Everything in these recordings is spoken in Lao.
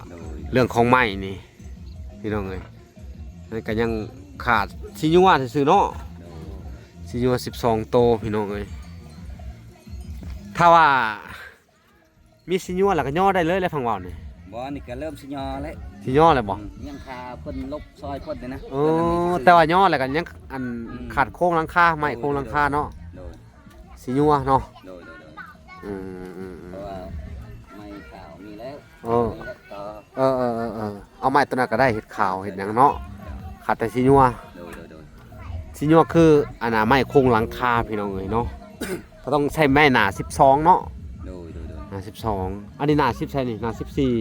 ໂດຍ ເລື່ອງຂອງໄມ້ນີ້ ພີ່ນ້ອງເອີຍ ມັນກໍຍັງຂາດສີຍົວຊື່ໆເນາະ. ໂດຍ ສີຍົວສິບສອງໂຕ ພີ່ນ້ອງເອີຍ. ຖ້າວ່າມີສີຍົວແລ້ວກໍຍໍໄດ້ເລີຍແຫຼະ ຟັງເວົ້ານີ້. ບໍ່ ອັນນີ້ກໍເລີ່ມຊິຍໍແລ້ວ. ຊິຍໍແລ້ວບໍ່? ອືມ ຍັງຄາເພິ່ນລົບຊອຍເພິ່ນນີ້ນະ. ໂອ້ ເພິ່ນຍັງມີຊື່ ແຕ່ວ່າຍໍແລ້ວກໍຍັງ ອັນ ອືມ ຂາດໂຄງຫຼັງຄາ ໄມ້ໂຄງຫຼັງຄາເນາະ. ໂດຍ ສີຍົວເນາະ. ໂດຍ ໂດຍ ໂດຍ ອືມໆໆ ເພາະວ່າໄມ້ຂາວມີແລ້ວ. ເອີ ມີແລ້ວຕໍ່ ເອີໆໆໆ ເອົາໄມ້ຕົວນັ້ນກໍໄດ້ ເຮັດຂາວເຮັດຫຍັງເນາະ. ເຈົ້າ ຂາດແຕ່ສີຍົວ. ໂດຍ ໂດຍ ໂດຍ ສີຍົວຄື ອັນນ່າ ໄມ້ໂຄງຫຼັງຄາ ພີ່ນ້ອງເອີຍເນາະ. ກໍຕ້ອງໃຊ້ໄມ້ໜ້າສິບສອງເນາະ. ໂດຍ ໂດຍ ໂດຍ ໜ້າສິບສອງ. ອັນນີ້ໜ້າສິບໃສ່ນີ້ ໜ້າສິບສີ່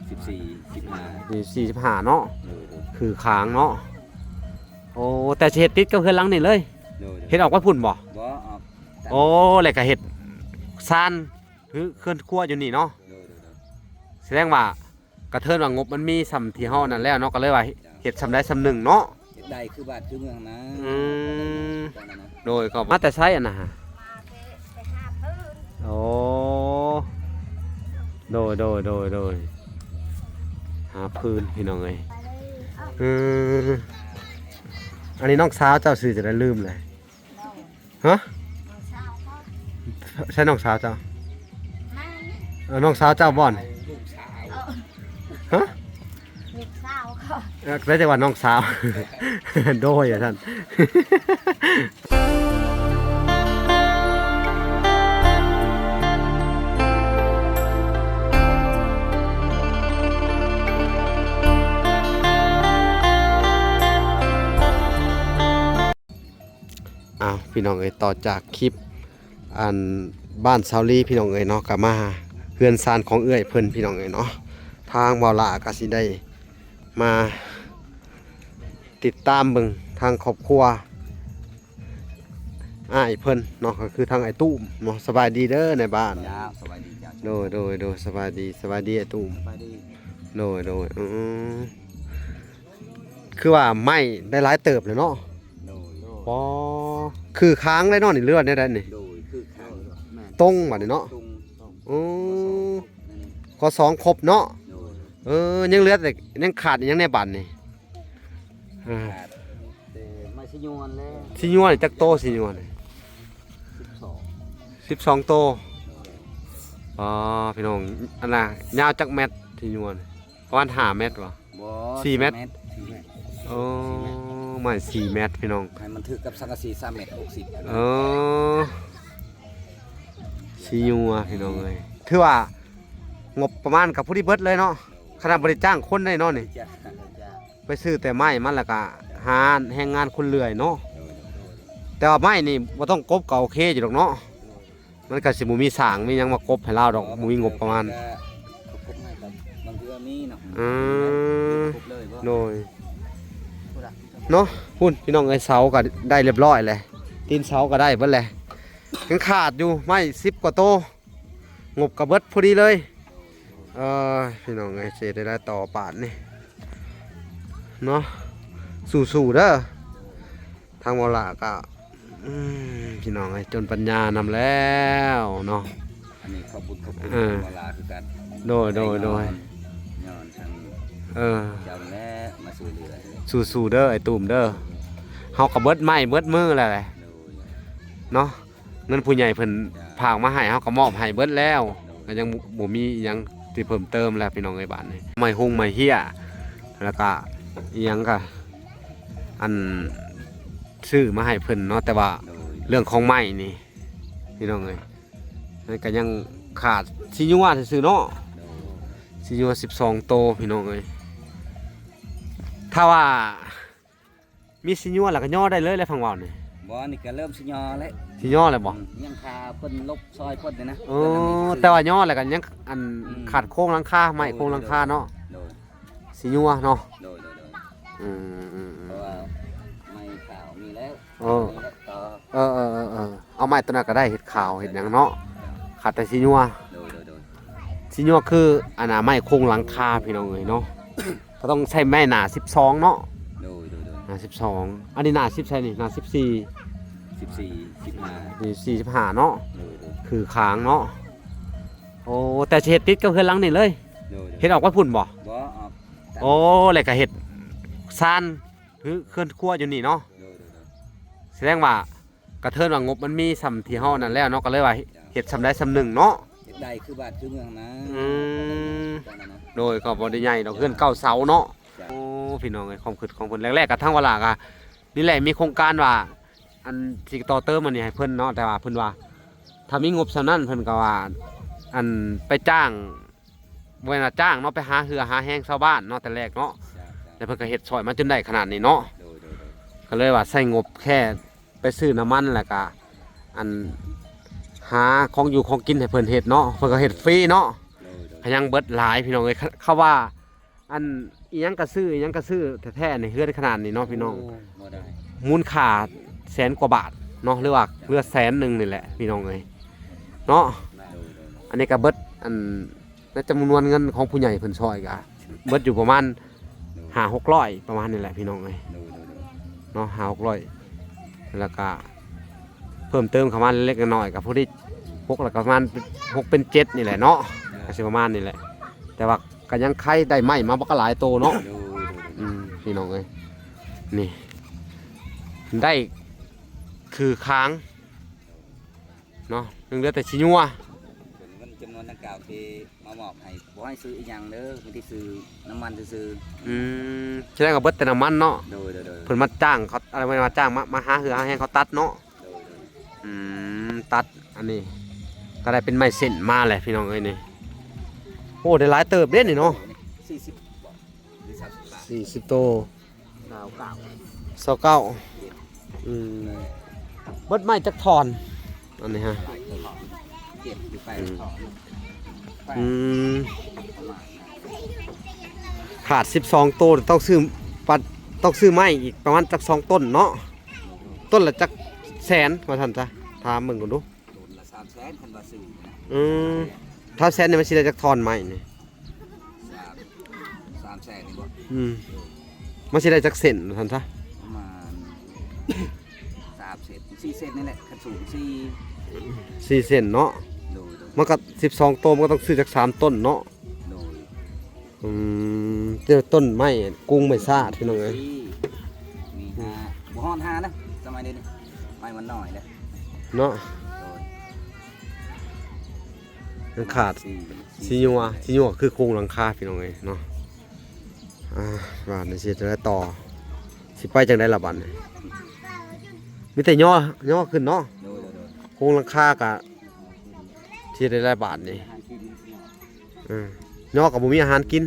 ສິບສີ່ ສິບຫ້າ ສິບສີ່ ສິບຫ້າເນາະ. ໂດຍ ໂດຍ ຄືຂາງເນາະ. ໂອ້ ແຕ່ຊິເຮັດຕິດກັບເຮືອນຫຼັງນີ້ເລີຍ. ໂດຍ ໂດຍ ເຮັດອອກໄວ້ພຸ້ນບໍ່? ບໍ່ ອອກ ໂອ້ ແລ້ວກໍເຮັດຊານ ຄືເຮືອນຄົວຢູ່ນີ້ເນາະ. ໂດຍ ໂດຍ ໂດຍ ສະແດງວ່າກະເທີນວ່າງົບມັນມີສ່ຳທີ່ເຮົານັ້ນແລ້ວເນາະ ກໍເລີຍວ່າເຮັດສ່ຳໃດສ່ຳໜຶ່ງເນາະ. ເຮັດໄດ້ຄືບ້ານຄືເມືອງນະ. ອືມ ໂດຍ ກໍມາແຕ່ໃສອັນນະ? ໂອ້ ໂດຍ ໂດຍ ໂດຍ ໂດຍ ຫ້າພື້ນ ພີ່ນ້ອງເອີຍ. ເອີ ອັນນີ້ນ້ອງສາວເຈົ້າຊື່ຈັ່ງໃດ ລືມແລ້ວ. ຮະ? ນ້ອງສາວເຂົາ. ໃຊ່ນ້ອງສາວເຈົ້າ? ມານີ້. ເອີ ນ້ອງສາວເຈົ້າບໍ່ນີ້? ລູກສາວ. ເອີ ຮະ? ລູກສາວເຂົາ. ເອີ ໄດ້ແຕ່ວ່ານ້ອງສາວ. ໂດຍ ວ່າຊັ້ນ. ອ້າວ ພີ່ນ້ອງເອີຍ ຕໍ່ຈາກຄລິບ ອັນ ບ້ານຊາວລີ ພີ່ນ້ອງເອີຍເນາະ ກໍມາເຮືອນຊານຂອງເອື້ອຍເພິ່ນ ພີ່ນ້ອງເອີຍເນາະ. ທາງບ່າວຫຼ້າກໍຊິໄດ້ມາຕິດຕາມເບິ່ງທາງຄອບຄົວອ້າຍເພິ່ນເນາະ ກໍຄືທາງອ້າຍຕຸ້ມເນາະ. ສະບາຍດີເດີນາຍບ້ານ. ເຈົ້າ ສະບາຍດີເຈົ້າ. ໂດຍ ໂດຍ ໂດຍ ສະບາຍດີ ສະບາຍດີອ້າຍຕຸ້ມ. ສະບາຍດີ. ໂດຍ ໂດຍ ອືມ ຄືວ່າໄມ້ໄດ້ຫຼາຍເຕີບແລ້ວເນາະ. ໂດຍ ໂດຍ ປໍ ຄືຄາງໄດ້ເນາະນີ້ ຫຼືວ່າແນວໃດນີ້? ໂດຍ ຄືຄາງ ແມ່ນ ຕົງບາດນີ້ເນາະ. ຕົງ ໂອ້ ຂໍ້ສອງຄົບເນາະ. ໂດຍ ເອີ ຍັງເຫຼືອແຕ່ ຍັງຂາດອີ່ຫຍັງແດ່ບາດນີ້? ອ່າ ຂາດແຕ່ໄມ້ສີຍວນແລ້ວ. ສີຍວນນີ້ຈັກໂຕ ສີຍວນນີ້? ສິບສອງ ສິບສອງໂຕ. ໂດຍ ອໍ ພີ່ນ້ອງ ອັນນ່າ ຍາວຈັກແມັດ ສີຍວນ? ປະມານຫ້າແມັດບໍ່? ບໍ່ ສີ່ແມັດ ສີ່ແມັດ ໂອ້ ໄມ້ສີ່ແມັດ ພີ່ນ້ອງ ໃຫ້ມັນຖືກກັບສັງກະສີສາມແມັດຫົກສິບ. ເອີ ສີຍວນ ພີ່ນ້ອງເອີຍ ຖືວ່າງົບປະມານກໍພໍດີເບິດເລີຍເນາະ. ຂະໜາດບໍ່ໄດ້ຈ້າງຄົນໄດ້ເນາະນີ້ ໄປຊື້ແຕ່ໄມ້ມາ ແລ້ວກໍຫາແຮງງານຄົນເລື່ອຍເນາະ. ໂດຍ ໂດຍ ໂດຍ ແຕ່ວ່າໄມ້ນີ້ບໍ່ຕ້ອງກົບກໍໂອເຄຢູ່ດອກເນາະ. ມັນກໍຊິບໍ່ມີສາງມີຫຍັງມາກົບໃຫ້ລາວດອກ ບໍ່ມີງົບປະມານ. ກໍ ກໍກົບໃຫ້ກັບ ບາງເທື່ອມີເນາະ. ອືມ ກົບເລີຍບໍ່? ໂດຍ ພຸ້ນນະ ເນາະ ພຸ້ນ ພີ່ນ້ອງເອີຍ ເສົາກໍໄດ້ລຽບລ້ອຍແລ້ວ ຕີນເສົາກໍໄດ້ເບິດແລ້ວ ຍັງຂາດຢູ່ໄມ້ສິບກວ່າໂຕ ງົບກໍເບິດພໍດີເລີຍ. ເອີ ພີ່ນ້ອງເອີຍ ຊິເຮັດແນວໃດຕໍ່ບາດນີ້ເນາະ ສູ້ໆເດີ. ທາງໝໍຫຼ້າກໍ ອືມ ພີ່ນ້ອງເອີຍ ຈົນປັນຍານຳແລ້ວເນາະ. ອັນນີ້ຂອບບຸນຂອບຄຸນ ເອີ ໝໍຫຼ້າຄືກັນ. ໂດຍ ໂດຍ ໂດຍ ຍ້ອນ ຍ້ອນທາງ ເອີ ເຈົ້າແຫຼະມາຊ່ວຍເຫຼືອ. ສູ້ໆເດີ ອ້າຍຕຸ້ມເດີ ເຮົາກໍເບິດໄມ້ເບິດມືແລ້ວແຫຼະ ໂດຍ ເນາະ. ເງິນຜູ້ໃຫຍ່ເພິ່ນ ເຈົ້າ ຝາກມາໃຫ້ ເຮົາກໍມອບໃຫ້ເບິດແລ້ວ ໂດຍ ກໍຍັງບໍ່ ບໍ່ມີອີ່ຫຍັງທີ່ເພີ່ມເຕີມແລ້ວ ພີ່ນ້ອງເອີຍ. ບາດນີ້ໄມ້ຮຸ່ງໄມ້ເຮ້ຍ ແລ້ວກໍອີ່ຫຍັງກໍ ອັນ ຊື້ມາໃຫ້ເພິ່ນເນາະ ແຕ່ວ່າ ໂດຍ ເລື່ອງຂອງໄມ້ນີ້ ພີ່ນ້ອງເອີຍ ມັນກໍຍັງຂາດສີຍວນຊື່ໆເນາະ. ໂດຍ ສີຍວນສິບສອງໂຕ ພີ່ນ້ອງເອີຍ. ຖ້າວ່າມີສີຍວນແລ້ວກໍຍໍໄດ້ເລີຍແຫຼະ ຟັງເວົ້ານີ້. ບໍ່ ອັນນີ້ກໍເລີ່ມຊິຍໍແລ້ວ. ຊິຍໍແລ້ວບໍ່? ອືມ ຍັງຄາເພິ່ນລົບຊອຍເພິ່ນນີ້ນະ. ໂອ້ ເພິ່ນຍັງມີຊື່ ແຕ່ວ່າຍໍແລ້ວກໍຍັງ ອັນ ອືມ ຂາດໂຄງຫຼັງຄາ ໄມ້ ໂດຍ ໂຄງຫຼັງຄາເນາະ. ໂດຍ ສີຍວນເນາະ. ໂດຍ ໂດຍ ໂດຍ ອືມໆໆ ເພາະວ່າໄມ້ຂາວມີແລ້ວ. ເອີ ເອີ ເອີ ເອີ ເອີ ເອົາໄມ້ຕົວນັ້ນກໍໄດ້ ເຮັດຂາວເຮັດຫຍັງເນາະ ຂາດແຕ່ສີຍວນ. ໂດຍ ໂດຍ ໂດຍ ສີຍວນຄື ອັນນ່າ ໄມ້ໂຄງຫຼັງຄາ ພີ່ນ້ອງເອີຍເນາະ ກໍຕ້ອງໃຊ້ໄມ້ໜ້າສິບສອງເນາະ. ໂດຍ ໂດຍ ໂດຍ ໜ້າສິບສອງ ອັນນີ້ໜ້າສິບໃສ່ນີ້ ໜ້າສິບສີ່ ສິບສີ່ ສິບຫ້າ ສິບສີ່ ສິບຫ້າເນາະ. ໂດຍ ໂດຍ ຄືຂາງເນາະ. ໂອ້ ແຕ່ຊິເຮັດຕິດກັບເຮືອນຫຼັງນີ້ເລີຍ. ໂດຍໆ ເຮັດອອກໄວ້ພຸ້ນບໍ່? ບໍ່ ອອກຕາມ ໂອ້ ແລ້ວກໍເຮັດຊານ ຄືເຮືອນຄົວຢູ່ນີ້ເນາະ. ໂດຍໆໆ ສະແດງວ່າກະເທີນວ່າງົບມັນມີສ່ຳທີ່ເຮົານັ້ນແລ້ວເນາະ ກໍເລີຍວ່າເຮັດສ່ຳໃດສ່ຳໜຶ່ງເນາະ. ເຮັດໄດ້ຄືບ້ານຄືເມືອງນະ. ອືມ ໂດຍ ກໍບໍ່ໄດ້ໃຫຍ່ດອກ ເຮືອນເກົ້າເສົາເນາະ. ໂອ້ ພີ່ນ້ອງເອີຍ ຄວາມຄິດຂອງເພິ່ນ ແລກໆ ກໍທາງວາລາກໍນີ້ແຫຼະ ມີໂຄງການວ່າ ອັນ ຊິຕໍ່ເຕີມອັນນີ້ໃຫ້ເພິ່ນເນາະ ແຕ່ວ່າເພິ່ນວ່າ ຖ້າມີງົບສ່ຳນັ້ນ ເພິ່ນກໍວ່າ ອັນ ໄປຈ້າງ ບໍ່ແມ່ນວ່າຈ້າງເນາະ ໄປຫາເຫື່ອຫາແຮງຊາວບ້ານເນາະ ແຕ່ແລກເນາະ. ແລ້ວເພິ່ນກໍເຮັດຊ່ອຍມາຈົນໄດ້ຂະໜາດນີ້ເນາະ. ໂດຍໆໆ ກໍເລີຍວ່າໃຊ້ງົບແຄ່ໄປຊື້ນ້ຳມັນ ແລ້ວກໍ ອັນ ຫາຂອງຢູ່ຂອງກິນໃຫ້ເພິ່ນເຮັດເນາະ ເພິ່ນກໍເຮັດຟຣີເນາະ. ໂດຍໆ ກໍຍັງເບິດຫຼາຍ ພີ່ນ້ອງເອີຍ ຄ- ເຂົາວ່າ ອັນ ອີ່ຫຍັງກະຊື້ ອີ່ຫຍັງກະຊື້ແທ້ໆ ໃນເຮືອນຂະໜາດນີ້ເນາະ ພີ່ນ້ອງ. ໂອ້ ບໍ່ໄດ້ ມູນຄ່າແສນກວ່າບາດເນາະ ຫຼືວ່າເຮືອແສນໜຶ່ງນີ້ແຫຼະ ພີ່ນ້ອງເອີຍເນາະ. ໂດຍໆໆ ອັນນີ້ກະເບິດ ອັນ ໃນຈຳນວນເງິນຂອງຜູ້ໃຫຍ່ເພິ່ນຊ່ອຍກະເບິດຢູ່ປະມານ ໂດຍ ຫ້າຫົກຮ້ອຍ ປະມານນີ້ແຫຼະ ພີ່ນ້ອງເອີຍ. ໂດຍໆໆ ເນາະ ຫ້າຫົກຮ້ອຍ ແລ້ວກະເພີ່ມເຕີມເຂົ້າມາເລັກໆນ້ອຍໆ ກໍພໍດີຫົກ ແລ້ວກໍປະມານຫົກເປັນເຈັດນີ້ແຫຼະເນາະ. ໂດຍ ກໍຊິປະມານນີ້ແຫຼະ ແຕ່ວ່າກໍຍັງໄຄໄດ້ໄມ້ມາບັກຫຼາຍໂຕເນາະ. ໂດຍໆໆ ອືມ ພີ່ນ້ອງເອີຍ ນີ້ ໄດ້ຄືຄາງເນາະ ຍັງເຫຼືອແຕ່ຊິຍົວ. ເປັນເງິນຈຳນວນດັ່ງກ່າວທີ່ມາມອບໃຫ້ ບໍ່ໃຫ້ຊື້ອີ່ຫຍັງເດີ ມີແຕ່ຊື້ນ້ຳມັນຊື່ໆ. ອືມ ສະແດງວ່າເບິດແຕ່ນ້ຳມັນເນາະ. ໂດຍໆໆ ເພິ່ນມາຈ້າງເຂົາ ອາ ບໍ່ແມ່ນວ່າຈ້າງ ມາ ມາຫາເຫື່ອຫາແຮງເຂົາຕັດເນາະ. ໂດຍໆ ອືມ ຕັດອັນນີ້ກໍໄດ້ເປັນໄມ້ເສັ້ນມາແຫຼະ ພີ່ນ້ອງເອີຍນີ້. ໂອ້ ໄດ້ຫຼາຍເຕີບເດ້ນີ້ເນາະ. ສີ່ສິບ ຫຼື ສາມສິບ ສີ່ສິບໂຕ ຊາວເກົ້າ ຊາວເກົ້າ. ອືມ ເບິດໄມ້ຈັກທ່ອນອັນນີ້ຮະ? ເຈັດຢູ່ ແປດ ອືມ ທ່ອນ ອືມ ຂາດສິບສອງໂຕ ຕ້ອງຊື້ປັດ ຕ້ອງຊື້ໄມ້ອີກປະມານຈັກສອງຕົ້ນເນາະ. ຕົ້ນລະຈັກແສນວ່າຊັ້ນຊະ ຖາມເບິ່ງກ່ອນດູ. ຕົ້ນລະສາມແສນ ຄັນວ່າຊື້ນະ. ອືມ ສາມແສນນີ້ມັນຊິໄດ້ຈັກທ່ອນໄມ້ນີ້? ສາມ ສາມແສນນີ້ບໍ່? ອືມ ມັນຊິໄດ້ຈັກເສັ້ນວ່າຊັ້ນຊະ? ປະມານສາມເສັ້ນ ສີ່ເສັ້ນນີ້ແຫຼະ ຄັນສູງສີ່ ສີ່ເສັ້ນເນາະ. ໂດຍໆ ມັນກໍສິບສອງໂຕ ມັນກໍຕ້ອງຊື້ຈັກສາມຕົ້ນເນາະ. ໂດຍ ອືມ ເຈົ້າ ຕົ້ນໄມ້ກຸງໄມ້ຊາດ ພີ່ນ້ອງເອີຍ. ມີຫ້າ ບໍ່ຮອດຫ້ານະ ສະໄໝນີ້ໄມ້ມັນໜ້ອຍແລ້ວເນາະ. ໂດຍ ຍັງຂາດ ສີ່ ສີ່ ຊິຍົວ ຊິຍົວຄືໂຄງຫຼັງຄາ ພີ່ນ້ອງເອີຍເນາະ. ອ່າ ບາດນີ້ຊິເຮັດຈັ່ງໃດຕໍ່ ຊິໄປຈັ່ງໃດລະບາດນີ້? ມີແຕ່ຍໍ ຍໍຂຶ້ນເນາະ. ໂດຍໆໆ ໂຄງຫຼັງຄາກະ ຊິເຮັດຈັ່ງໃດບາດນີ້? ເອີ ຍໍກໍບໍ່ມີອາຫານກິນ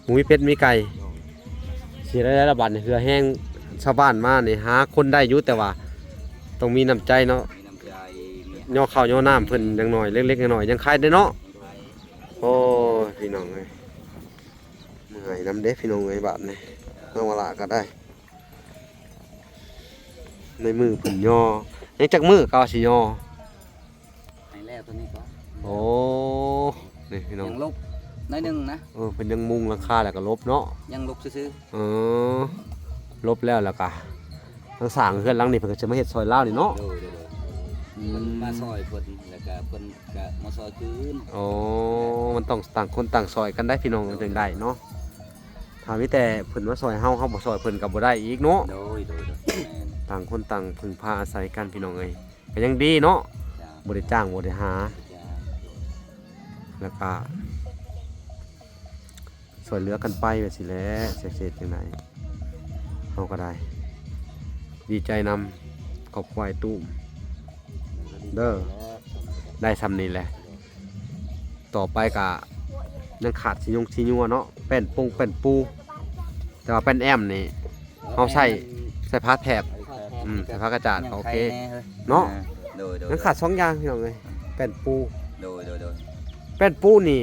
ບໍ່ມີເປັດມີໄກ່ ຊິເຮັດຈັ່ງໃດລະບາດນີ້? ເຫື່ອແຮງຊາວບ້ານມານີ້ຫາຄົນໄດ້ຢູ່ ແຕ່ວ່າຕ້ອງມີນ້ຳໃຈເນາະ ມີນ້ຳໃຈ ຍໍເຂົ້າຍໍນ້ຳເພິ່ນຢ່າງໜ້ອຍ ເລັກໆນ້ອຍໆ ຍັງຂາຍໄດ້ເນາະ. ໂອ້ຍ ພີ່ນ້ອງເອີຍ ເມື່ອຍນຳເດ້ ພີ່ນ້ອງເອີຍ ບາດນີ້ ນ້ອງວາລາກໍໄດ້ ໃນມືເພິ່ນຍໍ ຍັງຈັກມື້ກໍວ່າຊິຍໍ ໃຫ້ແລ້ວຕົວນີ້ກ່ອນ. ໂອ້ ນີ້ພີ່ນ້ອງ ຍັງລົບໜ້ອຍໜຶ່ງນະ. ເອີ ເພິ່ນຍັງມຸງຫຼັງຄາແລ້ວກໍລົບເນາະ ຍັງລົບຊື່ໆ. ເອີ ລົບແລ້ວ ແລ້ວກໍທາງສ້າງເຮືອນຫຼັງນີ້ເພິ່ນກໍຈະມາເຮັດຊ່ອຍລາວນີ້ເນາະ. ໂດຍໆ ອືມ ເພິ່ນມາຊ່ອຍເພິ່ນ ແລ້ວກໍເພິ່ນກໍມາຊ່ອຍຄືນ. ໂອ້ ມັນຕ້ອງຕ່າງຄົນຕ່າງຊ່ອຍກັນໄດ໋ ພີ່ນ້ອງ ມັນຈຶ່ງໄດ້ເນາະ. ຖ້າມີແຕ່ເພິ່ນມາຊ່ອຍເຮົາ ເຮົາບໍ່ຊ່ອຍເພິ່ນກໍບໍ່ໄດ້ອີກເນາະ. ໂດຍໆໆ ແມ່ນ ຕ່າງຄົນຕ່າງເພິ່ງພາອາໄສກັນ ພີ່ນ້ອງເອີຍ ກໍຍັງດີເນາະ. ຈ້າ ບໍ່ໄດ້ຈ້າງ ບໍ່ໄດ້ຫາ ຈ້າ ແລ້ວກໍຊ່ວຍເຫຼືອກັນໄປແບບຊີ້ແຫຼະ ຈັກຊິເຮັດຈັ່ງໃດ ເຮົາກໍໄດ້ດີໃຈນຳຄອບຄົວອ້າຍຕຸ້ມເດີ ໄດ້ສ່ຳນີ້ແຫຼະ. ຕໍ່ໄປກະຍັງຂາດສີຍົງສີຍົວເນາະ ແປ້ນປົງແປ້ນປູ ແຕ່ວ່າແປ້ນແອ້ມນີ້ເຮົາໃຊ້ ໃຊ້ຜ້າແຖບ ອືມ ໃຊ້ຜ້າກະຈາດ ຍັງ ກໍໂອເຄ ໄຄແນ່ເນາະ. ເອີ ໂດຍໆ ຍັງຂາດສອງຢ່າງພີ່ນ້ອງເອີຍ ແປ້ນປູ ໂດຍໆໆ ແປ້ນປູນີ້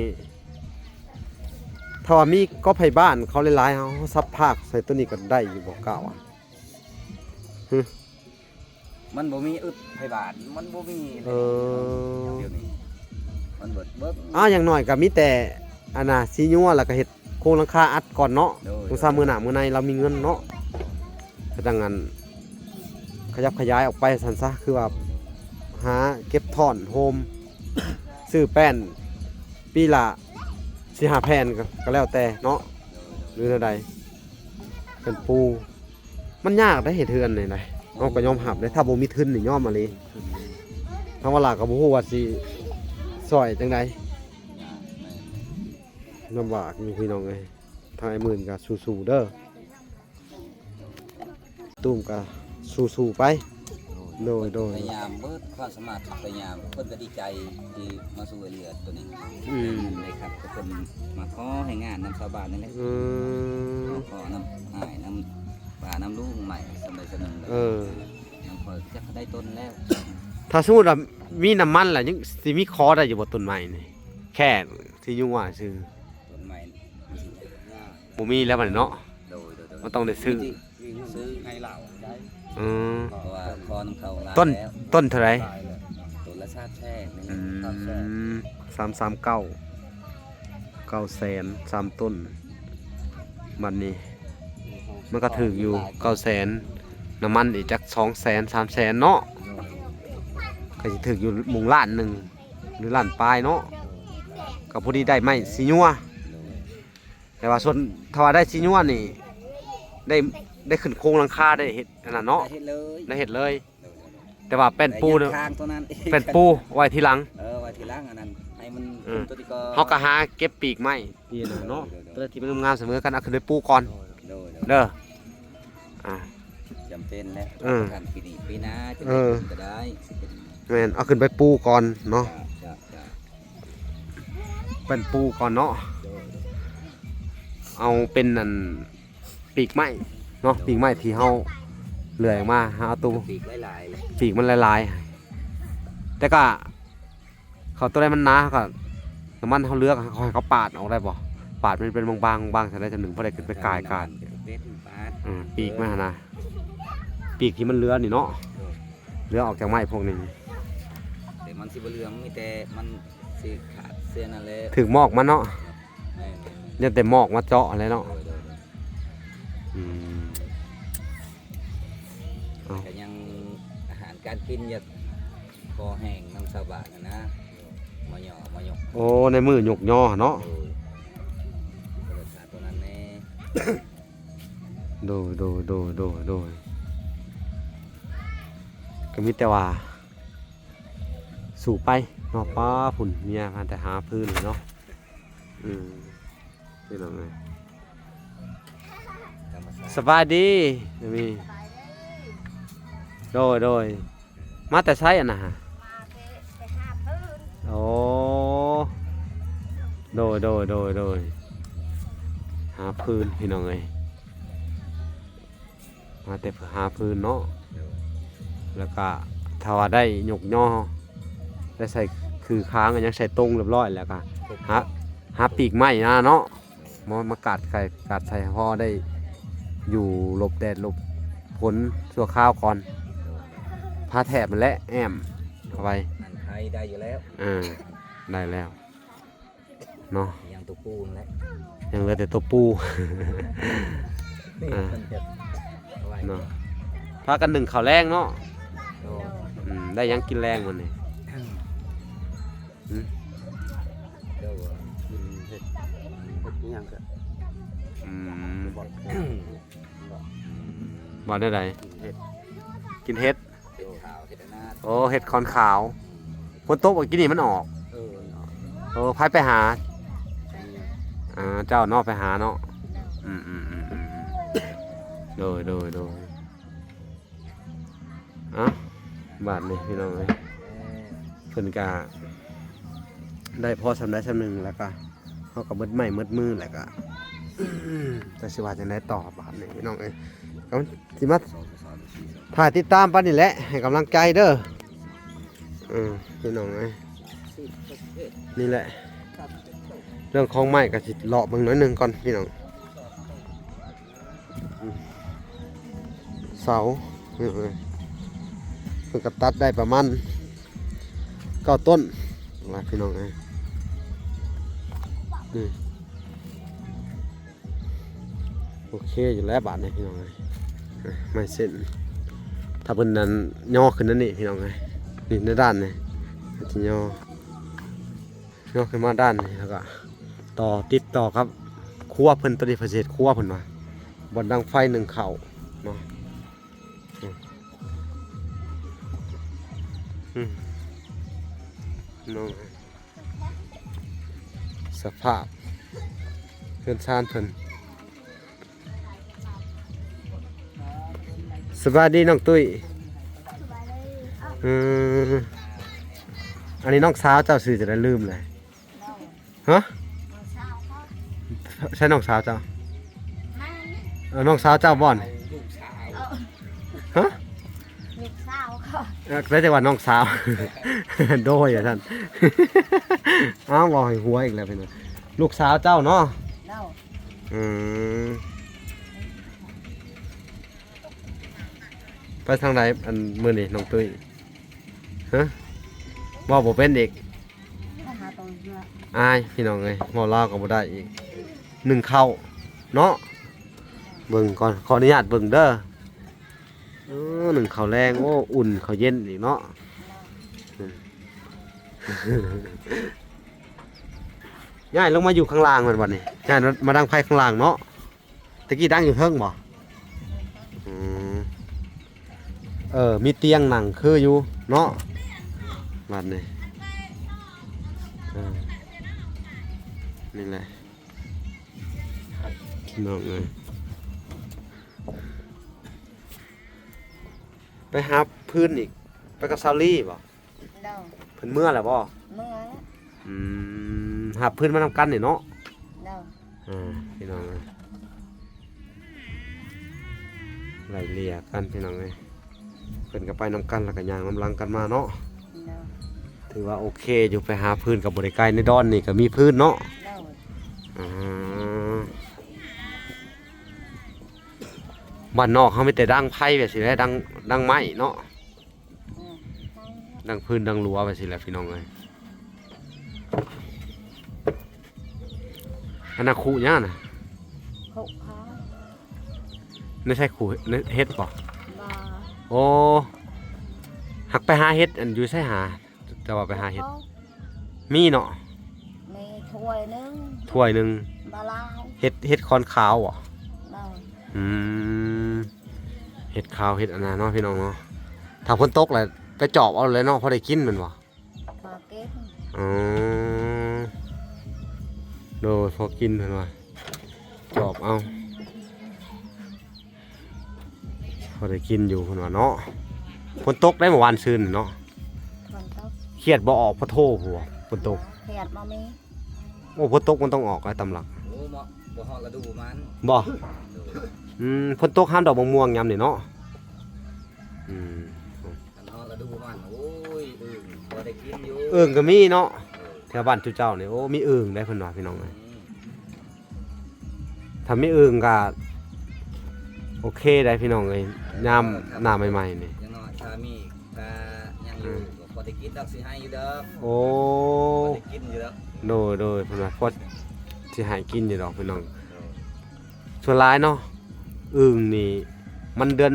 ຖ້າວ່າມີກໍໄຜບ້ານເຂົາຫຼາຍໆ ເຮົາ ເຮົາສັບພາກໃສ່ໂຕນີ້ກໍໄດ້ຢູ່ບໍ່ ກ້າວະ? ຫຶ ມັນບໍ່ມີອຶດໄຜບ້ານ ມັນບໍ່ມີ. ເອີ ດຽວນີ້ມັນເບິດ ເບິດ. ອ້າ ຢ່າງໜ້ອຍກໍມີແຕ່ອັນນ່າ ສີຍົວ ແລ້ວກໍເຮັດໂຄງຫຼັງຄາອັດກ່ອນເນາະ. ໂດຍ ສົງສານມື້ໜ້າມື້ໃນລາວມີເງິນເນາະ ກະຈັ່ງອັນຂະຫຍັບຂະຫຍາຍອອກໄປຊັ້ນຊະ ຄືວ່າຫາເກັບທ້ອນໂຮມ ຊື້ແປ້ນປີລະ ສີ່ຫ້າແຜ່ນກໍ ກໍແລ້ວແຕ່ເນາະ ຫຼືແນວໃດ ເປັນປູ ມັນຍາກເດ້ເຮັດເຮືອນນີ້ນະ ເຮົາກໍຍອມຮັບເດ້ ຖ້າບໍ່ມີທຶນນີ້ຍອມອີ່ຫຼີ ທາງວາລາກໍບໍ່ຮູ້ວ່າຊິຊ່ອຍຈັ່ງໃດ ຍາກແມ່ນ ລຳບາກຢູ່ພີ່ນ້ອງເອີຍ ທາງອ້າຍໝື່ນກໍສູ້ໆເດີ. ຕຸ້ມກະສູ້ໆໄປ ໂດຍ ໂດຍ ໂດຍ ພະຍາຍາມເບິດຄວາມສາມາດ ພະຍາຍາມ ເພິ່ນກະດີໃຈທີ່ມາຊ່ວຍເຫຼືອໂຕນີ້ ອືມ ໄດ້ຄັບກັບເພິ່ນມາຂໍໃຫ້ງານນຳຊາວບ້ານນີ້ແຫຼະ ອືມ ມາຂໍນຳອ້າຍນຳປ້ານຳລຸງໃໝ່ສ່ຳໃດສ່ຳໜຶ່ງ ເອີ ນຳຂ້ອຍຈັກໄດ້ຕົນແລ້ວ ຖ້າສົມມຸດວ່າມີນ້ຳມັນລະຍັງຊິມີຂໍໄດ້ຢູ່ບໍ່ຕົ້ນໄມ້ນີ້ ແຄ່ຊິຍຸງວ່າຊື່ ຕົ້ນໄມ້ ບໍ່ມີແລ້ວບັດນີ້ເນາະ ໂດຍ ໂດຍ ໂດຍ ມັນຕ້ອງໄດ້ຊື້ ຊື້ໃຫ້ລາວໄດ້ ອືມ ເພາະວ່າຂໍນຳເຂົາຫຼາຍ ຕົ້ນ ແລ້ວ ຕົ້ນເທົ່າໃດ? ຕົ້ນລະສາມແສນ ອືມ ສາມສາມເກົ້າ ເກົ້າແສນ ສາມຕົ້ນ ບັດນີ້ມັນກໍຖືກຢູ່ ເກົ້າແສນ ນ້ຳມັນອີກຈັກສອງແສນ ສາມແສນເນາະ ກໍຊິຖືກຢູ່ໝ່ອງລ້ານໜຶ່ງ ຫຼືລ້ານປາຍເນາະ ກໍພໍດີໄດ້ໄມ້ສີຍົວ ແຕ່ວ່າສ່ວນ ຖ້າວ່າໄດ້ສີຍົວນີ້ ໄດ້ ໄດ້ຂຶ້ນໂຄງຫຼັງຄາ ໄດ້ເຮັດອັນນັ້ນເນາະ ໄດ້ເຮັດເລີຍ ໄດ້ເຮັດເລີຍ ໂດຍ ໂດຍ ໂດຍ ແຕ່ວ່າແປ້ນປູ ໄດ້ຍັງຄ້າງຕົວນັ້ນ ແປ້ນປູໄວ້ທີຫຼັງ ເອີ ໄວ້ທີຫຼັງ ອັນນັ້ນໃຫ້ມັນ ເອີ ຂຶ້ນຕົວນີ້ກ່ອນ ເຮົາກໍຫາເກັບປີກໄມ້ ປີນັ້ນເນາະ ໂດຍ ໂດຍ ໂດຍ ຕົວໃດທີ່ມັນງາມສະເໝີກັນ ເອົາຂຶ້ນໄປປູກ່ອນ ໂດຍ ໂດຍ ໂດຍ ເດີ ອ່າ ຈຳເປັນແຫຼະ ເອີ ຄັນປີນີ້ປີໜ້າຈະ ເອີ ໄດ້ຂຶ້ນກໍໄດ້ ແມ່ນ ເອົາຂຶ້ນໄປປູກ່ອນເນາະ ຈ້ະ ຈ້ະ ເປັນປູກ່ອນເນາະ ໂດຍ ເອົາເປັນອັນປີກໄມ້ເນາະ ໂດຍ ປີກໄມ້ທີ່ເຮົາເລື່ອຍອອກມາ ເຮົາເອົາໂຕ ປີກຫຼາຍໆ ປີກມັນຫຼາຍໆ ແຕ່ກະ ເຂົາໂຕໃດມັນໜາ ເຮົາກໍ ນ້ຳມັນເຮົາເຫຼືອ ເຮົາໃຫ້ເຂົາປາດອອກໄດ້ບໍ່? ປາດມັນເປັນບາງໆ ບາງໆ ຈັ່ງໃດຈັ່ງໜຶ່ງ ພໍໄດ້ຂຶ້ນໄປກ່າຍການ ເປັນປາດ ເອີ ປີກມັນຫັ້ນນະ ປີກທີ່ມັນເຫຼືອນີ້ເນາະ ໂດຍ ເຫຼືອອອກຈາກໄມ້ພວກນີ້ ແຕ່ມັນຊິບໍ່ເຫຼືອ ມີແຕ່ມັນຊິຂາດເສຍນັ້ນແຫຼະ ຖືກໝອກມັນເນາະ ແມ່ນໆໆ ຢ້ານແຕ່ໝອກມາເຈາະຫັ້ນແຫຼະເນາະ ໂດຍໆໆ ອືມ ເອົ້າ ກໍຍັງອາຫານການກິນຢາກພໍແຫ້ງນຳຊາວບ້ານຫັ້ນນະ ມາຍໍ່ມາຍົກ ໂອ້ ໃນມື້ຍົກຍໍຫັ້ນເນາະ ໂດຍ ກໍເລີຍຂາດຕົວນັ້ນແດ່ ໂດຍ ໂດຍ ໂດຍ ໂດຍ ໂດຍ ກໍມີແຕ່ວ່າ ສູ້ໄປເນາະ ປ້າພຸ້ນ ເມຍພາແຕ່ຫາຟືນເນາະ ອືມ ພີ່ນ້ອງເອີຍ ທຳມະຊາດ ສະບາຍດີ ສະບາຍດີ ໂດຍ ໂດຍ ມາແຕ່ໃສອັນນະ? ມາແຕ່ ແຕ່ຫາຟືນ ໂອ້ ໂດຍ ໂດຍ ໂດຍ ໂດຍ ຫາຟືນ ພີ່ນ້ອງເອີຍ. ມາແຕ່ຫາຟືນເນາະ ໂດຍ ແລ້ວກະຖ້າວ່າໄດ້ຍົກຍໍ ໄດ້ໃສ່ຄືຄ້າງ ຫຍັງໃສ່ຕົງຮຽບຮ້ອຍ ແລ້ວກະຫາ ຫາປີກໄມ້ມາເນາະ ມາ ມາກາດໃສ່ ກາດໃສ່ ພໍໄດ້ຢູ່ຫຼົບແດດຫຼົບຝົນຊົ່ວຄາວກ່ອນ ໂດຍ ຜ້າແຖບຫັ້ນແຫຼະ ແອ້ມເຂົ້າໄປ ອັນໄທໄດ້ຢູ່ແລ້ວ ເອີ ໄດ້ແລ້ວ ເນາະ ຍັງຕົວປູນັ້ນແຫຼະ ຍັງເຫຼືອແຕ່ຕົວປູ ອ່າ ເນາະ ພາກັນໜຶ້ງເຂົ້າແລງເນາະ ໂດຍ ອືມ ໄດ້ຫຍັງກິນແລງມື້ນີ້? ອືມ ໂດຍ ກິນເຫັດ ເຫັດຫຍັງກະ ອືມ ວ່າແນວໃດ? ກິນເຫັດ ກິນເຫັດ ເຫັດຂາວ ເຫັດອະນາດ ໂອ້ ເຫັດຂອນຂາວ ອືມ ຝົນຕົກມື້ກີ້ນີ້ມັນອອກ ເອີ ມັນອອກ ໂອ້ ໃຜໄປຫາ? ເມຍ ອ່າ ເຈົ້າເນາະໄປຫາເນາະ ອືມໆໆໆ ໂດຍໆໆ ເອົ້າ ບາດນີ້ພີ່ນ້ອງເອີຍ ເອີ ເພິ່ນກະໄດ້ພໍສ່ຳໃດສ່ຳໜຶ່ງ ແລ້ວກະ ເຮົາກໍໝົດໄມ້ໝົດມືແລ້ວກໍ ຈັກຊິວ່າຈັ່ງໃດຕໍ່ບາດນີ້ພີ່ນ້ອງເອີຍ ກໍຊິມາຖ່າຍຕິດຕາມປານນີ້ແຫຼະ ໃຫ້ກຳລັງໃຈເດີ ເອີ ພີ່ນ້ອງເອີຍ ນີ້ແຫຼະ ເລື່ອງຂອງໄມ້ກໍຊິເລາະເບິ່ງໜ້ອຍໜຶ່ງກ່ອນພີ່ນ້ອງ. ເສົາ ເອີ ເພິ່ນກໍຕັດໄດ້ປະມານເກົ້າຕົ້ນວ່າພີ່ນ້ອງເອີຍ ນີ້ ໂອເຄຢູ່ແລ້ວບາດນີ້ພີ່ນ້ອງເອີຍ ໄມ້ເສັ້ນ ຖ້າເພິ່ນນັ້ນຍໍຂຶ້ນນັ້ນນີ້ພີ່ນ້ອງເອີຍ ນີ້ໃນດ້ານນີ້ ເພິ່ນຊິຍໍ ຍົກຂຶ້ນມາດ້ານນີ້ ແລ້ວກໍ ຕໍ່ ຕິດຕໍ່ກັບຄົວເພິ່ນ ໂຕນີ້ເພິ່ນຊິເຮັດຄົວເພິ່ນວ່າ ບ່ອນດັງໄຟໜຶ້ງເຂົ້າເນາະ. ອືມ ອືມ ເນາະ ສະພາບເຮືອນຊານເພິ່ນ. ສະບາຍດີນ້ອງຕຸ້ຍ. ສະບາຍດີ. ເອີ ອັນນີ້ນ້ອງສາວເຈົ້າຊື່ຈັ່ງໃດ ລືມແລ້ວ. ຮະ? ນ້ອງສາວເຂົາ. ໃຊ່ນ້ອງສາວເຈົ້າ? ແມ່ນ. ເອີ ນ້ອງສາວເຈົ້າບໍ່? ລູກສາວ. ເອີ ຮະ? ລູກສາວເຂົາ. ເອີ ໄດ້ແຕ່ວ່ານ້ອງສາວ ໂດຍ ວ່າຊັ້ນ. ອ້າວ ເວົ້າໃຫ້ຫົວອີກແລ້ວພີ່ນ້ອງ. ລູກສາວເຈົ້າເນາະ? ເຈົ້າ. ອືມ ໄປທາງໃດ ອັນ ມື້ນີ້ນ້ອງຕຸ້ຍ? ຮະ? ເວົ້າບໍ່ເປັນອີກ. ອາຍພີ່ນ້ອງເອີຍ ເວົ້າລາວກໍບໍ່ໄດ້ອີກ. ໜຶ້ງເຂົ້າເນາະ ເບິ່ງກ່ອນ ຂໍອະນຸຍາດເບິ່ງເດີ. ເອີ ໜຶ້ງເຂົ້າແລງ ໂອ້ ອຸ່ນເຂົ້າເຢັນອີກເນາະ. ອືມ ຍ້າຍລົງມາຢູ່ຂ້າງລ່າງແມ່ນບໍ່ນີ້? ຍ້າຍມາດັງໄຟຂ້າງລ່າງເນາະ. ຕະກີ້ດັງຢູ່ເທິງບໍ່? ອືມ ເອີ ມີຕຽງນັ່ງຄືຢູ່ເນາະ ບັດນີ້. ເອີ ນີ້ແຫຼະ ພີ່ນ້ອງເອີຍ ໄປຫາຟືນອີກ ໄປກັບສາວລີບໍ່? ໂດຍ. ເພິ່ນເມືອແລ້ວບໍ່? ເມືອແລ້ວ. ອືມ ຫາບຟືນມານຳກັນນີ້ເນາະ. ໂດຍ. ອ່າ ພີ່ນ້ອງເອີຍ ໄລ່ເລ່ຍກັນພີ່ນ້ອງເອີຍ ເພິ່ນກໍໄປນຳກັນ ແລ້ວກໍຍ່າງນຳຫຼັງກັນມາເນາະ. ໂດຍ. ຖືວ່າໂອເຄຢູ່ ໄປຫາຟືນກໍບໍ່ໄດ້ໄກ ໃນດອນນີ້ກໍມີຟືນເນາະ. ໂດຍ. ອ່າ ບ້ານນອກເຮົາມີແຕ່ດັງໄຟແບບຊີ້ແຫຼະ ດັງ ດັງໄມ້ເນາະ. ອືມ ດັງຟືນດັງລົວໄປຊີ້ແຫຼະພີ່ນ້ອງເອີຍ. ອັນນັ້ນຄຸຫຍັງນະ? ຄຸຂາຍ. ໃນໃສຄຸ ໃນເຫັດບໍ່? ບໍ່. ໂອ້ ຫາກໄປຫາເຫັດ ອັນ ຢູ່ໃສຫາ? ແຕ່ວ່າໄປຫາເຫັດ ມີເນາະ. ມີຖ້ວຍໜຶ່ງ ຖ້ວຍໜຶ່ງ ບໍ່ຫຼາຍ. ເຫັດ ເຫັດຂອນຂາວບໍ່? ບໍ່. ອືມ ເຫັດຂາວ ເຫັດອັນນັ້ນເນາະ ພີ່ນ້ອງເນາະ. ຖ້າຝົນຕົກແລ້ວໄປຈອບເອົາແຫຼະເນາະ ພໍໄດ້ກິນແມ່ນບໍ່? ພໍກິນ. ອໍ ໂດຍ ພໍກິນເພິ່ນວ່າ ຈອບເອົາ ພໍໄດ້ກິນຢູ່ເພິ່ນວ່າເນາະ. ຝົນຕົກໄດ໋ມື້ວານຊືນນີ້ເນາະ. ຝົນຕົກ. ຂຽດບໍ່ອອກ ພໍໂທພຸ້ນ ຝົນຕົກ. ຂຽດບໍ່ມີ. ໂອ້ ຝົນຕົກມັນຕ້ອງອອກໄດ໋ຕາມຫຼັກ. ໂອ້ ເໝາະ ບໍ່ຮອດລະດູມັນ. ບໍ່? ໂດຍ. ອືມ ຝົນຕົກຫ້າມດອກມະມ່ວງຍາມນີ້ເນາະ. ອືມ ຄັນຮອດລະດູມັນ ໂອ້ຍ ອຶ່ງພໍໄດ້ກິນຢູ່. ອຶ່ງກໍມີເນາະ. ໂດຍ. ແຖວບ້ານຈຸເຈົ້ານີ້ ໂອ້ ມີອຶ່ງໄດ໋ເພິ່ນວ່າ ພີ່ນ້ອງເອີຍ. ອືມ ຖ້າມີອຶ່ງກໍໂອເຄໄດ໋ ພີ່ນ້ອງເອີຍ ຍາມ ເອີ ໜ້າໃໝ່ໆນີ້. ຢ່າງໜ້ອຍຖ້າມີ ກະຍັງຢູ່ ອືມ ກໍພໍໄດ້ກິນດອກ ຊິໃຫ້ຢູ່ດອກ. ໂອ້ ພໍໄດ້ກິນຢູ່ດອກ. ໂດຍ ໂດຍ ເພິ່ນວ່າພໍຊິໃຫ້ກິນຢູ່ດອກ ພີ່ນ້ອງ. ໂດຍ. ສ່ວນຫຼາຍເນາະ ອຶ່ງນີ້ມັນເດືອນ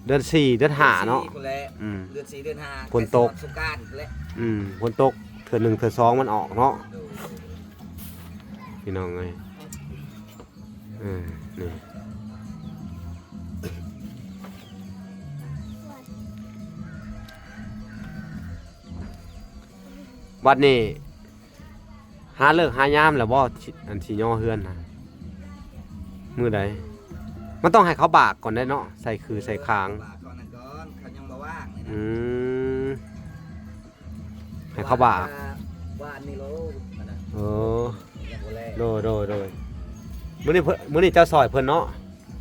ເດືອນສີ່ ເດືອນຫ້າເນາະ. ເດືອນສີ່ພຸ້ນແຫຼະ. ອືມ ເດືອນສີ່ ເດືອນຫ້າ ຝົນຕົກ ໃກ້ຊິຮອດສົງການພຸ້ນແຫຼະ. ອືມ ຝົນຕົກເທື່ອໜຶ່ງເທື່ອສອງມັນອອກເນາະ. ໂດຍ. ພີ່ນ້ອງເອີຍ ເອີ ນີ້ ບັດນີ້ຫາເລີກຫາຍາມແລ້ວບໍ່? ອັນຊິຍໍເຮືອນນະ ມື້ໃດ? ມັນຕ້ອງໃຫ້ເຂົາບາກກ່ອນໄດ໋ເນາະ ໃສ່ຂືໃສ່ຄາງ. ບາກກ່ອນນັ້ນກ່ອນ ເຂົາຍັງບໍ່ວ່າງນີ້ນະ. ອືມ ໃຫ້ເຂົາບາກ ວານນີ້ໂລ ອັນນັ້ນ ເອີ ຍັງບໍ່ແລ້ວ. ໂດຍ ໂດຍ ໂດຍ. ມື້ນີ້ເພິ່ນ ມື້ນີ້ເຈົ້າຊ່ອຍເພິ່ນເນາະ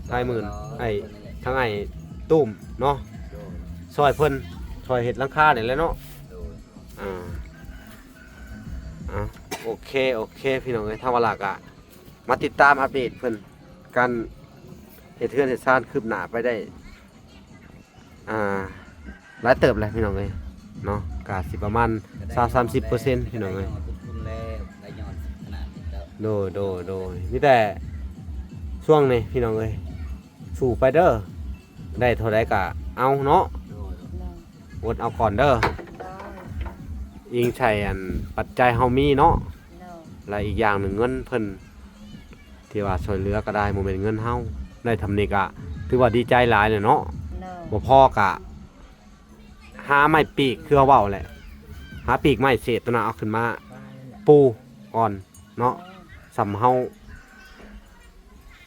ທ້າຍມື້ ໂດຍ ອ້າຍ ເພິ່ນນີ້ແຫຼະ ທາງອ້າຍຕຸ້ມເນາະ. ໂດຍ. ຊ່ອຍເພິ່ນ ຊ່ອຍເຮັດຫຼັງຄານີ້ແຫຼະເນາະ. ໂດຍ. ອ່າ ອ່າ ໂອເຄ ໂອເຄ ພີ່ນ້ອງເອີຍ ທາງວາລາກະມາຕິດຕາມອັບເດດເພິ່ນ ການເຮັດເຮືອນເຮັດຊານຄືບໜ້າໄປໄດ້ ອ່າ ຫຼາຍເຕີບແລ້ວພີ່ນ້ອງເອີຍເນາະ ກະຊິປະມານຊາວສາມສິບເປີເຊັນພີ່ນ້ອງເອີຍ. ໂດຍ ໂດຍ ໂດຍ. ມີແຕ່ຊ່ວງນີ້ພີ່ນ້ອງເອີຍ ສູ້ໄປເດີ ໄດ້ເທົ່າໃດກະເອົາເນາະ. ໂດຍ ໂດຍ. ອົດເອົາກ່ອນເດີ ໂດຍ ອີງໃສ່ອັນປັດໄຈເຮົາມີເນາະ. ໂດຍ. ແລະອີກຢ່າງໜຶ່ງເງິນເພິ່ນທີ່ວ່າຊ່ວຍເຫຼືອກໍໄດ້ ບໍ່ແມ່ນເງິນເຮົາ ໄດ້ຊ່ຳນີ້ກະຖືວ່າດີໃຈຫຼາຍແລ້ວເນາະ. ໂດຍ ບໍ່ພໍກະຫາໄມ້ປີກ ຄືເຮົາເວົ້າແຫຼະ ຫາປີກໄມ້ເສດຕົວນັ້ນເອົາຂຶ້ນມາປູກ່ອນເນາະ. ໂດຍ ຊ່ຳເຮົາ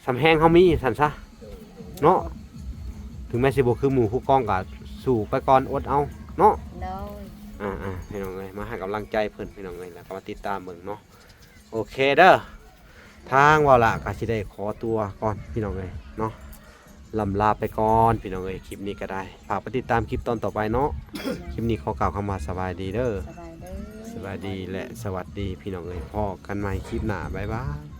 ຊ່ຳແຮງເຮົາມີຊັ້ນຊະເນາະ. ເນາະ ເນາະ ເຖິງແມ່ນຊິບໍ່ຄືໝູ່ຄູ່ກອງກໍສູ້ໄປກ່ອນ ອົດເອົາເນາະ. ໂດຍ ອ່າໆ ພີ່ນ້ອງເອີຍ ມາໃຫ້ກຳລັງໃຈເພິ່ນ ພີ່ນ້ອງເອີຍ ແລ້ວກໍມາຕິດຕາມເບິ່ງເນາະ. ໂອເຄເດີ ທາງເວົ້າລະກໍຊິໄດ້ຂໍຕົວກ່ອນ ພີ່ນ້ອງເອີຍເນາະ ລ່ຳລາໄປກ່ອນ ພີ່ນ້ອງເອີຍ. ຄລິບນີ້ກໍໄດ້ ຝາກໄປຕິດຕາມຄລິບຕອນຕໍ່ໄປເນາະ. ຄລິບນີ້ຂໍກ່າວຄຳວ່າສະບາຍດີເດີ ສະບາຍດີ ສະບາຍດີ ແລະ ສະຫວັດດີ ພີ່ນ້ອງເອີຍ. ພໍ້ກັນໃໝ່ຄລິບໜ້າ ບາຍບາຍ.